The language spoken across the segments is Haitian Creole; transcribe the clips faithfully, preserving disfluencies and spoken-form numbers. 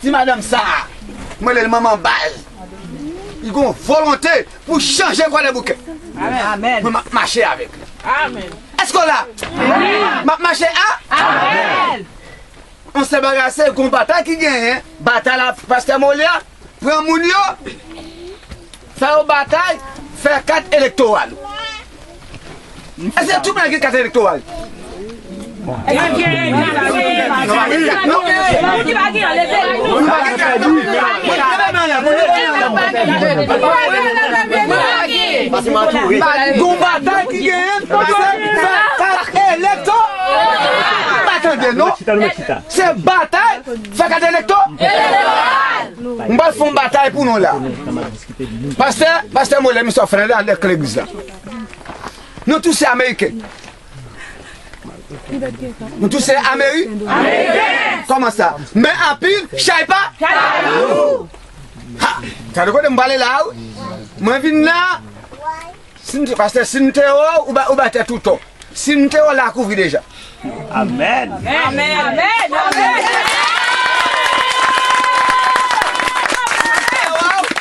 Ti madanm sa a, mwen rele l manman baz. Li gen yon volonte pou chanje Kwadèboukè. Amèn. Mwen m ap mache avèk li. Amèn. Èske w la? M ap mache a? Amèn. Yon sèl bagay se gon batay ki genyen. Batay la, pastè Molière pran moun yo, fè yo batay, fè kat elektoral. Èske tout moun gen kat elektoral? Gon batay ki genyen, se kat elekto. Pa tande non. Se batay, fè kat elekto. M pral fè yon batay pou nou la. Pastè, pastè Molière, misye ap fè nan legliz la. Nou tout se ameriken. Nou tout se Ameri? Ameriken. Kòman sa? Men anpil, chay pa? Chay pa. Ha! Sa de kote m prale la, wi. Mwen vin la. Si m te, pastè, si m te wè w, ou ba, ou ba tèt ou tò. Si m te wè w, la kouvri deja. Amèn. Amèn. Amèn. Amèn.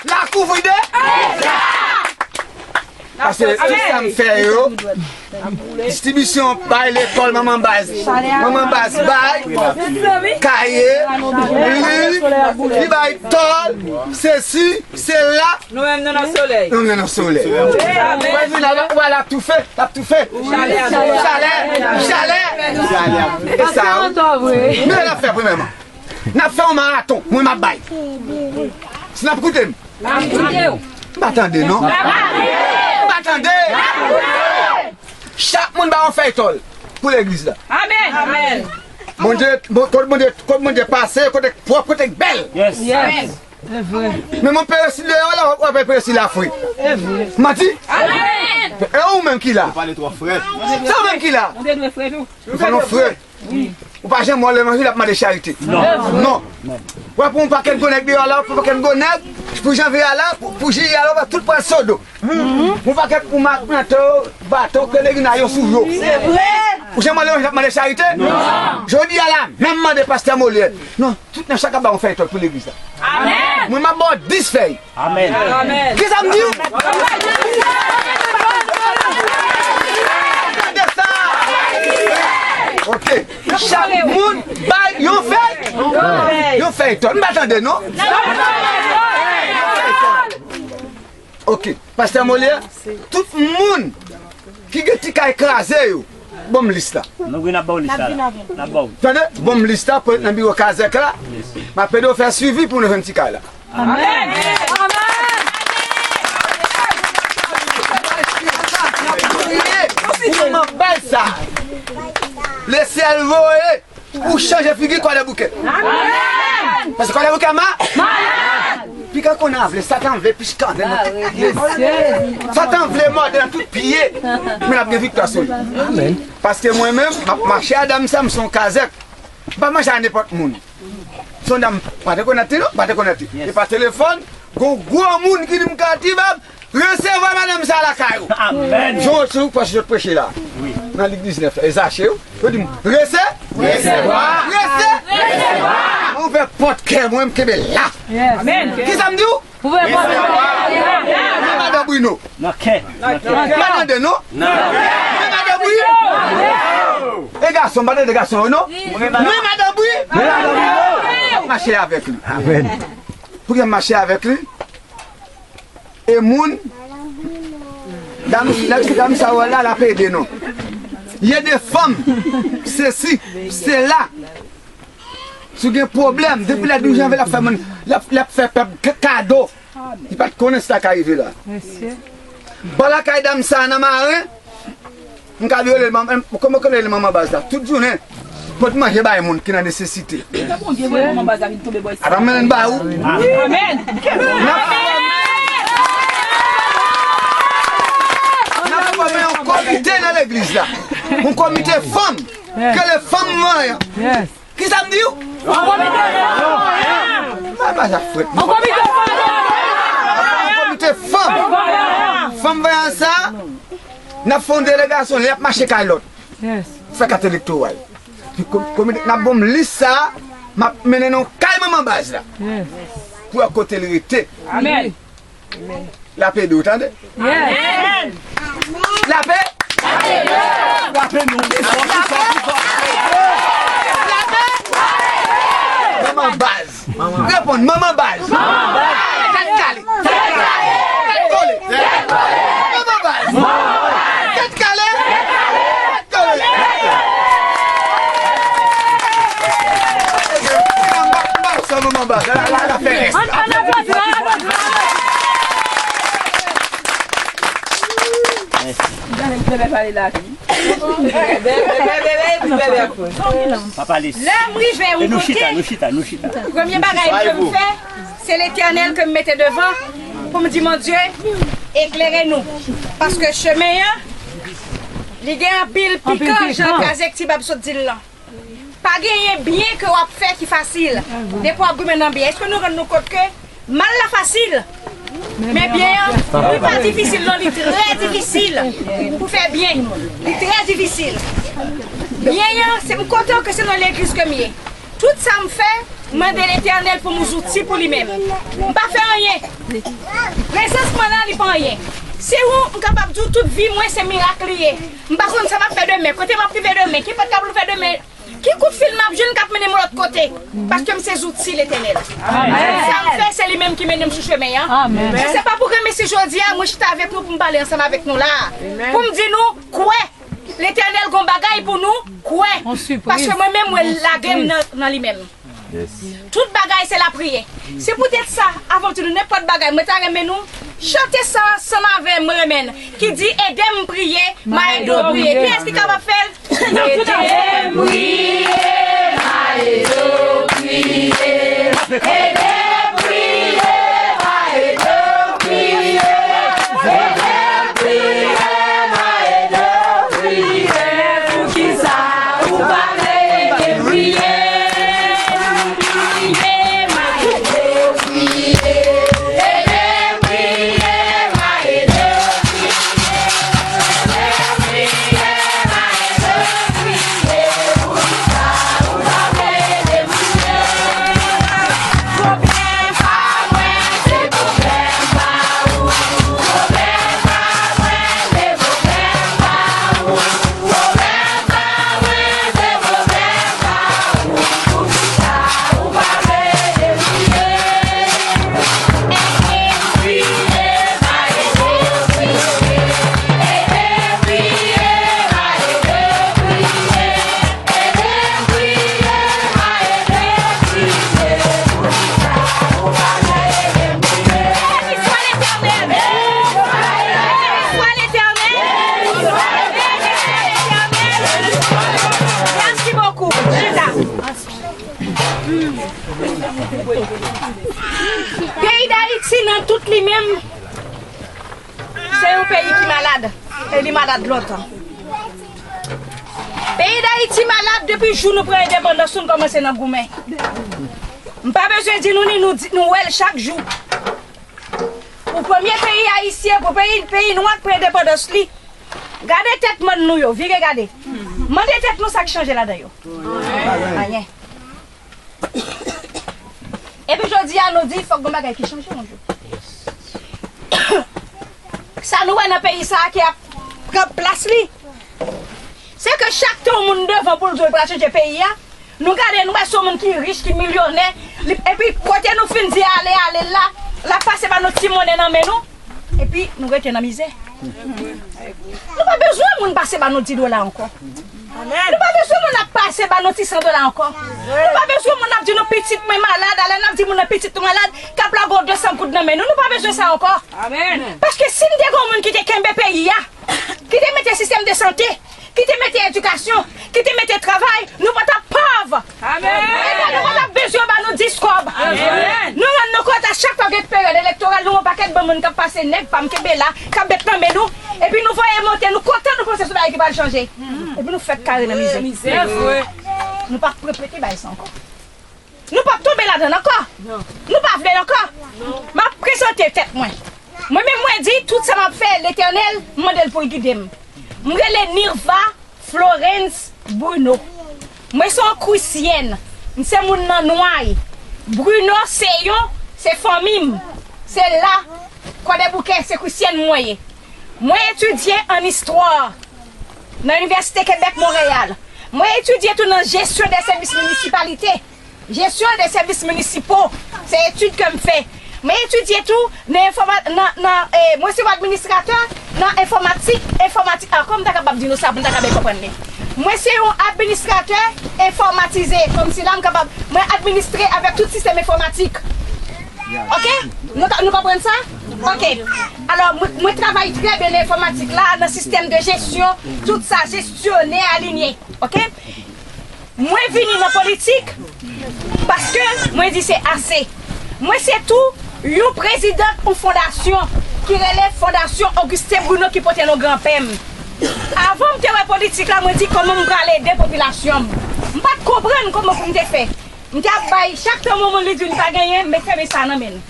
La kouvri de? Paske se sa m fè yo. Distribisyon bay lekòl manman baz. Manman baz bay kaye, liv, li bay tòl, sesi, sela. Nou menm nou nan solèy. Nou menm nan solèy. Amèn. Ou pa vin la, ou pa la toufe, t ap toufe. Chalè, chalè, chalè. E sa, wi. Men n ap fè premyèman. N ap fè yon maraton, mwen m ap bay. Si n ap koute m. M pa tande non. M pa tande. Chak moun ba yon fèy tòl pou legliz la. Amèn. Amèn. Bondye, bon, kote Bondye, kote Bondye pase, kote k pwòp, kote k bèl. Yes. Yes. Men mwen peresi deyò la, w ap peresi la fre. Manti? Amèn. E ou menm ki la? Ou pale twò frèt. Se ou menm ki la? Ou pa non frè. Ou pa janm wè lè manje l ap mande charite. Non. Non. Wè pou yon pakèt gwo nèg deyò la, pou yon pakèt gwo nèg, pou janvye a la, pou, pou jiyè a la, tout pral sodo. Yon pakèt pou mak manto, bato, ke legliz yo sou yo. Se vre. Ou janm wè lè manje l ap mande charite? Non. Jodi a la, menm mande pastè Molière. Non, tout nan chak ap ba yon fèy tòl pou legliz la. Amèn. Mwen m ap ba w dis fèy. Amèn. Amèn. Kisa m di w? Tande sa. Ok. Chak moun bay yon fèy. Yon fèy tòl. M pa tande non. Ok. Pastè Molière, tout moun ki gen ti kay kraze yo, ban m lis la. Nou vin ap ba w lis la. N ap ba w. Tande, ban m lis la pou nan biwo kazèk la. M ap ede w fè swivi pou nou jwenn ti kay la. Amèn. Amèn. Pou manman baz sa. Lesyèl voye pou chanje figi Kwadèboukè. Amèn. Paske Kwadèboukè ma. Malad. Pikan konn an vle, Satan vle, pikan vle. Satan vle mòde nan tout pye. Men l ap gen viktwa sou li. Amèn. Paske mwen menm, m ap mache a dam sa, m se yon kazèk. M pa mache a nenpòt moun. Se yon dam, pa te konèt li non, pa te konèt li. Yes. E pa telefòn, gon gwo moun ki di m ka ti bab, resevwa madanm sa lakay ou. Amèn. Jan w sou pòs yo preche la. Wi. Nan lig diznèf la, e Zache w, yo di m, rese, resevwa, rese, resevwa. Mwen ouvè pòt kè mwen, m kenbe la. Yes. Amèn. Kisa m di w? Ouvè pòt. Mwen madan Bruno. Nan kè. Nan kè. M pa tande non. Nan kè. Mwen madan Bruno. E gason, m pa tande gason yo non. Mwen madan Bruno. M ap mache avèk li. Amèn. Pouki m mache avèk li? E moun, dam, nèg dam sa wè la, l ap ede nou. Y a des femmes, ceci, cela. Si w gen pwoblèm, depi lè douz janvye, l ap fè moun, l ap, l ap fè pèp k-, kado. Li pa t konnen sa k rive la. Bò lakay dam sa nan Maren, m ka rele manman, kòman w rele manman baz la? Tout jounen, pot manje bay moun ki nan nesesite. Bondye voye manman baz la vin tonbe bò isit. Ata m mennen l ba ou. Amèn. N ap fòme yon komite nan legliz la. Yon komite fanm. Ke le fanm manyen. Kisa m di w? Mwen pa sa frèt. Yon komite fanm. Fanm vanyan sa, n ap fè yon delegasyon, y ap mache kay lòt. Fè kat elektoral. Pi ko-, komite, n ap ban m lis sa, M ap mennen nou kay manman baz la. Pou wè kote l rete. Amèn. L ap ede w, tande? Amèn. L ap e- L ap ede nou. L ap e- L ap e- Manman baz. Reponn, manman baz. Tèt kale. Tèt kole. Manman baz. Tèt kale. Tèt kole. Manman baz. La, la, la, fè rès. Ann aplodi, ann aplodi. Pa pale. Lè m rive yon kote, premye bagay ke m fè, se Letènèl ke m mete devan pou m di, Bondye, eklere nou. Paske chemen an, li gen anpil pikan, jan kraze k ti bab sot di l lan. Pa genyen byen ke w ap fè ki fasil. Depi w ap goumen nan byen. Èske nou rann nou kont ke mal la fasil? Men byen an, li pa difisil, non, li trè difisil pou fè byen. Li trè difisil. Byen an, se m kontan ke se nan legliz ke m ye. Tout sa m fè, m mande Letènèl pou m zouti pou li menm. M pa fè anyen. Prezans mwen la, li pa anyen. Si ou, m kapab di w tout vi mwen, se mirak li ye. M pa konn sa m ap fè demen, kote m ap rive demen, ki pòt k ap louvè demen, ki kout fil m ap jwenn k ap mennen m lòt kote. Paske m se zouti Letènèl. Sa m fè, se li menm ki mennen m sou chemen an. E se pa pou granmesi jodi a, mwen chita avèk nou pou m pale ansanm avèk nou la a. Pou m di nou, kwè. Letènèl gon bagay pou nou, kwè. Paske mwen menm, mwen lage m nan, nan li menm. Tout bagay se lapriyè. Se poutèt sa, avan tou nou nenpòt bagay, mwen ta renmen nou chante sa ansanm avè m, mwen renmen n, ki di, ede m priye, m a ede w priye. Kiyès ki kapab fè l? Ede m priye, m a ede w priye. Ede m priye, m a ede w priye. Ede m priye, m a ede w priye. Poukisa ou pa vle ede m priye? Peyi Dayiti nan tout li menm, se yon peyi ki malad, e li malad lontan. Peyi Dayiti malad depi jou nou pran endepandans nou, n kòmanse nan goumen. M pa bezwen di nou ni, nou di, nou wè l chak jou. Pou premye peyi ayisyen, pou peyi, peyi nwa k pran endepandans li, gade tèt mòn nou yo, vire gade. Mande tèt nou sa k chanje ladan yo. Anyen. Epi jodi a nou di fòk gon bagay ki chanje yon jou. Sa nou wè nan peyi sa a ki ap pran plas li, se ke chak tan yon moun devan pou l di w l pral chanje peyi a, nou gade nou wè se yon moun ki rich, ki milyonè, li, epi kote nou fin di ale, ale l la, l ap pase ba nou ti monnen nan men nou. Epi nou rete nan mizè. Nou pa bezwen moun pase ba nou di dola ankò. Nou pa bezwen moun ap pase ba nou ti san dola ankò. Nou pa bezwen moun ap di nou pitit mwen malad, alè n ap di moun nan pitit ou malad, k ap lage w de san goud nan men nou. Nou pa bezwen sa ankò. Paske si n te gen yon moun ki te kenbe peyi a, ki te mete sistèm de sante, ki te mete edikasyon, ki te mete travay, nou pa t ap pòv. Amèn. Ebyen, nou pa t ap bezwen ba nou dis kòb. Amèn. Nou rann nou kont a chak fwa gen peryòd elektoral, nou wè yon pakèt bann moun k ap pase nèg pa m kenbe la, k ap bet nan men nou, epi nou voye monte, nou kontan, nou panse se bagay ki pral chanje. Epi nou fèk kare nan mizè. Mizè, vre. Nou p ap repete bagay sa ankò. Nou p ap tonbe ladan l ankò. Nou pa vle l ankò. M ap prezante tèt mwen. Mwen menm mwen di, tout sa m ap fè, Letènèl, m mande l pou l gide m. M rele Nirva Florence Bruno. Mwen se yon krisyèn. M se moun nan Nway. Bruno se yon, se fanmi m. Se la, Kwadèboukè, se Krisyèn mwen ye. Mwen etidye an istwa nan Inivèsite Kebèk Monreyal. Mwen etidye tou nan jesyon de sèvis minisipalite. Jesyon de sèvis minisipo, se etid ke m fè. Mwen etidye tou nan enfòma-, nan, nan, eh, mwen se yon administratè nan enfòmatik, enfòmatik. Ah, kòman m ta kapab di nou sa pou n ta ka byen konprann li? Mwen se yon administratè enfòmatize, kòmsi la m kapab, mwen administre avèk tout sistèm enfòmatik. Ok? Nou ta, nou konprann sa? Ok. Alò, mwen, mwen travay trè byen nan enfòmatik la, nan sistèm de jesyon, tout sa, jesyonè alinye. Ok? Mwen vini nan politik paske mwen di se ase. Mwen se tou yon prezidant yon fondasyon ki rele Fondasyon Augustin Bruno ki pote non granpè m. Avan m te wè politik la, mwen di kòman m pral ede popilasyon m. M pa t konprann kòman pou m te fè. M te ap bay chak tan moun li di m pa genyen, m fèmen sa nan men l.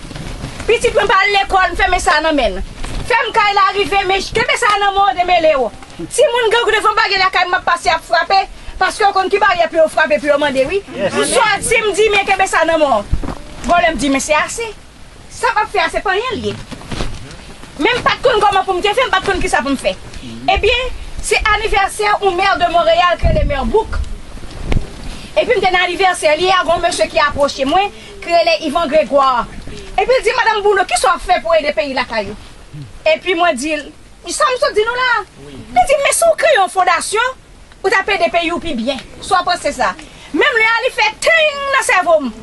Pitit mwen pa al lekòl, m fèmen sa nan men l. Fè m kay la rive, men kenbe sa nan men w, demele w. Timoun gang devan bagay lakay m ap pase ap frape, paske yo konn ki baryè pou yo frape, pou yo mande, wi. Yes. M soti, m di, men kenbe sa nan men w. Gon lè m di, men se ase. Sa m ap fè a, se pa anyen l ye. Men m pa t konn kòman pou m te fè, m pa t konn kisa pou m fè. Ebyen, se anivèsè yon mè de Monreyal ki rele mè Bouk. Epi m te nan anivèsè li a, gon mesye ki apwoche mwen, ki rele Yvan Grégoire. Epi l di, madanm Bruno, kisa w ap fè pou ede peyi lakay ou? Epi mwen di l, sa m sot di nou la. Li di, men si w kreye yon fondasyon, ou t ap ede peyi w pi byen. Sa w panse sa? Menm lè a, li fè teng nan sèvo m.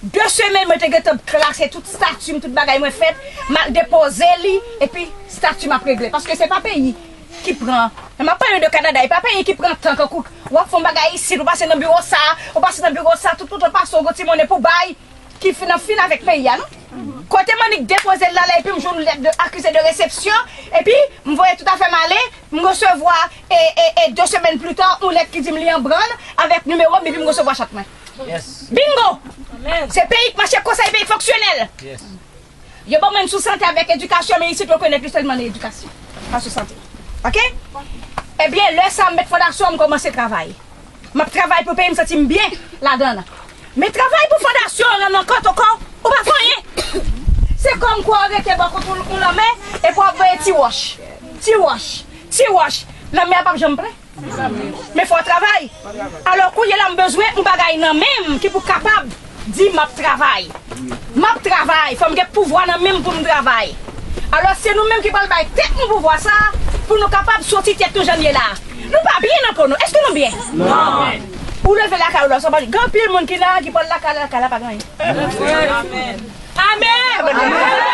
De semèn, mwen te gentan klase tout stati m, tout bagay mwen fèt, m al depoze li, epi stati m ap regle. Paske se pa peyi ki pran, m ap pale de Kanada, e pa peyi ki pran tan kankou w ap fè yon bagay isit, ou pase nan biwo sa, ou pase nan biwo sa, tout, tout, ou pase, ou gon ti monnen pou bay, ki fin an fin avèk peyi a, non? Kote m annik depoze l la, la, epi m jwenn yon lèt de akize de resepsyon, epi m voye tout afè m ale, m resevwa, e, e, e, de semèn pli ta, yon lèt ki di m li an branl, avèk nimewo m, epi m resevwa chat mwen. Yes. Bingo! Amen. Se peyi k mache konsa, e peyi k fonksyonèl. Yes. Yo ban mwen sou sante avèk edikasyon, men isit yo konèt li sèlman nan edikasyon, pa sou sante. Ok? Ebyen, lè sa, m met fondasyon, m kòmanse travay. M ap travay pou peyi m, santi m byen ladan l. Men travay pou fondasyon an nan kont ou kò, ou pa fè anyen. Se kòm kwa w rete bò kote yon lanmè, epi w ap voye ti wòch, ti wòch, ti wòch. Lanmè a p ap janm plen. Men fò w travay. Alò, kounye a la, m bezwen yon bagay nan men m ki pou kapab di m ap travay. M ap travay, fò m gen pouvwa nan men m pou m travay. Alò, se nou menm ki pral bay tèt nou pouvwa sa a, pou nou kapab soti tèt nou jan n ye la a. Nou pa byen nan po nou. Èske nou byen? Non. Ou leve lakay ou la, sa pa di, gen anpil moun ki la a, ki pral lakay, lakay la pa gen anyen. Amèn. Amèn.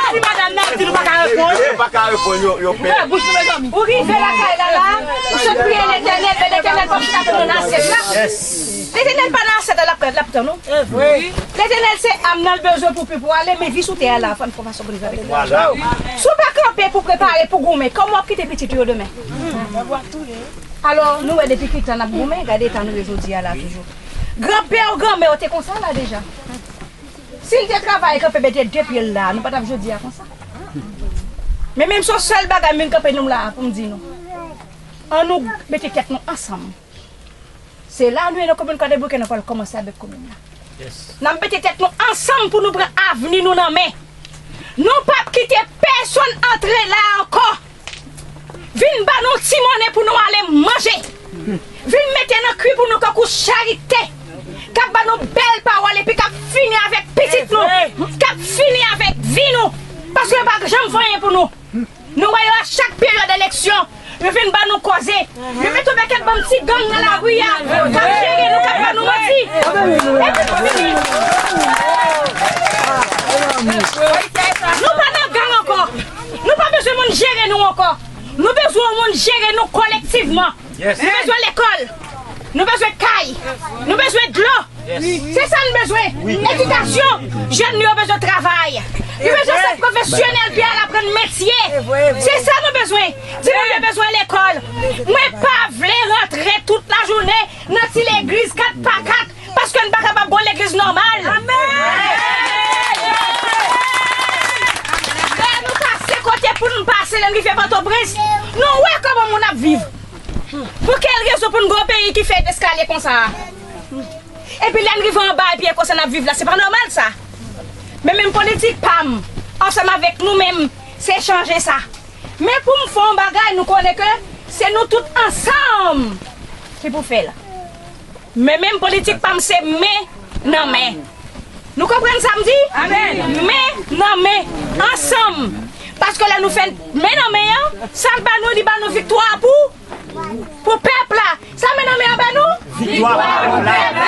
Si madanm nan ap di nou pa ka reponn. Yo pa ka reponn, yo, yo pè. Ouvè bouch nou, mezanmi. Ou rive lakay la la, ou sot priye Letènèl, men Letènèl pa chita sou nan asyèt la. Yes. Letènèl pa nan asyèt la, l ap, l ap tann ou. Letènèl se am nan l bezwen pou pèp ou ale, men vi sou tè a la, fò n fè fason pou n viv avèk li. Vwala. Si w pa kanpe pou prepare, pou goumen, kòman w ap kite pitit ou yo demen? Alò, nou wè depi ki tan n ap goumen, gade eta nou ye jodi a la toujou. Granpè w, granmè w te konsa la deja. Si l te travay kanpe mete de pye l la, nou pa t ap jodi a konsa. Men menm se yon sèl bagay m vin kanpe nou la pou m di nou. Annou mete tèt nou ansanm. Se la nou ye nan komin Kwadèboukè, nou pral kòmanse avèk komin nan. Yes. N ap mete tèt nou ansanm pou nou pran avni nou nan men. Nou p ap kite pèsonn antre la ankò. Vin ba nou ti monnen pou nou ale manje. Vin mete nan kwi pou nou kankou charite. K ap ba nou bèl pawòl epi k ap fini avèk pitit nou. K ap fini avèk vi nou. Paske yo pa janm fè anyen pou nou. Nou wè yo a chak peryòd eleksyon. Yo vin ba nou koze. Yo mete yon pakèt bann ti gang nan lari a. K ap jere nou, k ap ba nou manti. Epi nou fini. Nou pa nan gang ankò. Nou pa bezwen moun jere nou ankò. Nou bezwen yon moun jere nou kolektivman. Yes. Nou bezwen lekòl. Nou bezwen kay. Nou bezwen dlo. Yes. Se sa nou bezwen. Wi. Edikasyon. Jèn nou yo bezwen travay. Yo bezwen sant pwofesyonèl pou y al aprann metye. Se sa nou bezwen. Timoun yo bezwen lekòl. Mwen pa vle rantre tout lajounen nan ti legliz kat pa kat. Paske n pa kapab gon legliz nòmal. Amèn! Lè nou pase kote pou n pase, lè n rive Pòtoprens, nou wè kòman moun ap viv. Pou kèl rezon pou n gen yon peyi ki fèt eskalye konsa a? Epi lè n rive anba epi e konsa n ap viv la, se pa nòmal sa. Men menm politik pa m, ansanm avèk nou menm, se chanje sa. Men pou m fè yon bagay, nou konnen ke se nou tout ansanm ki pou fè l. Men menm politik pa m se men nan men. Nou konprann sa m di? Men nan men, ansanm. Paske lè nou fè men nan men an, sa l ba nou, li ba nou viktwa pou, pou pèp la. Sa men nan men an ba nou? Viktwa pou pèp la.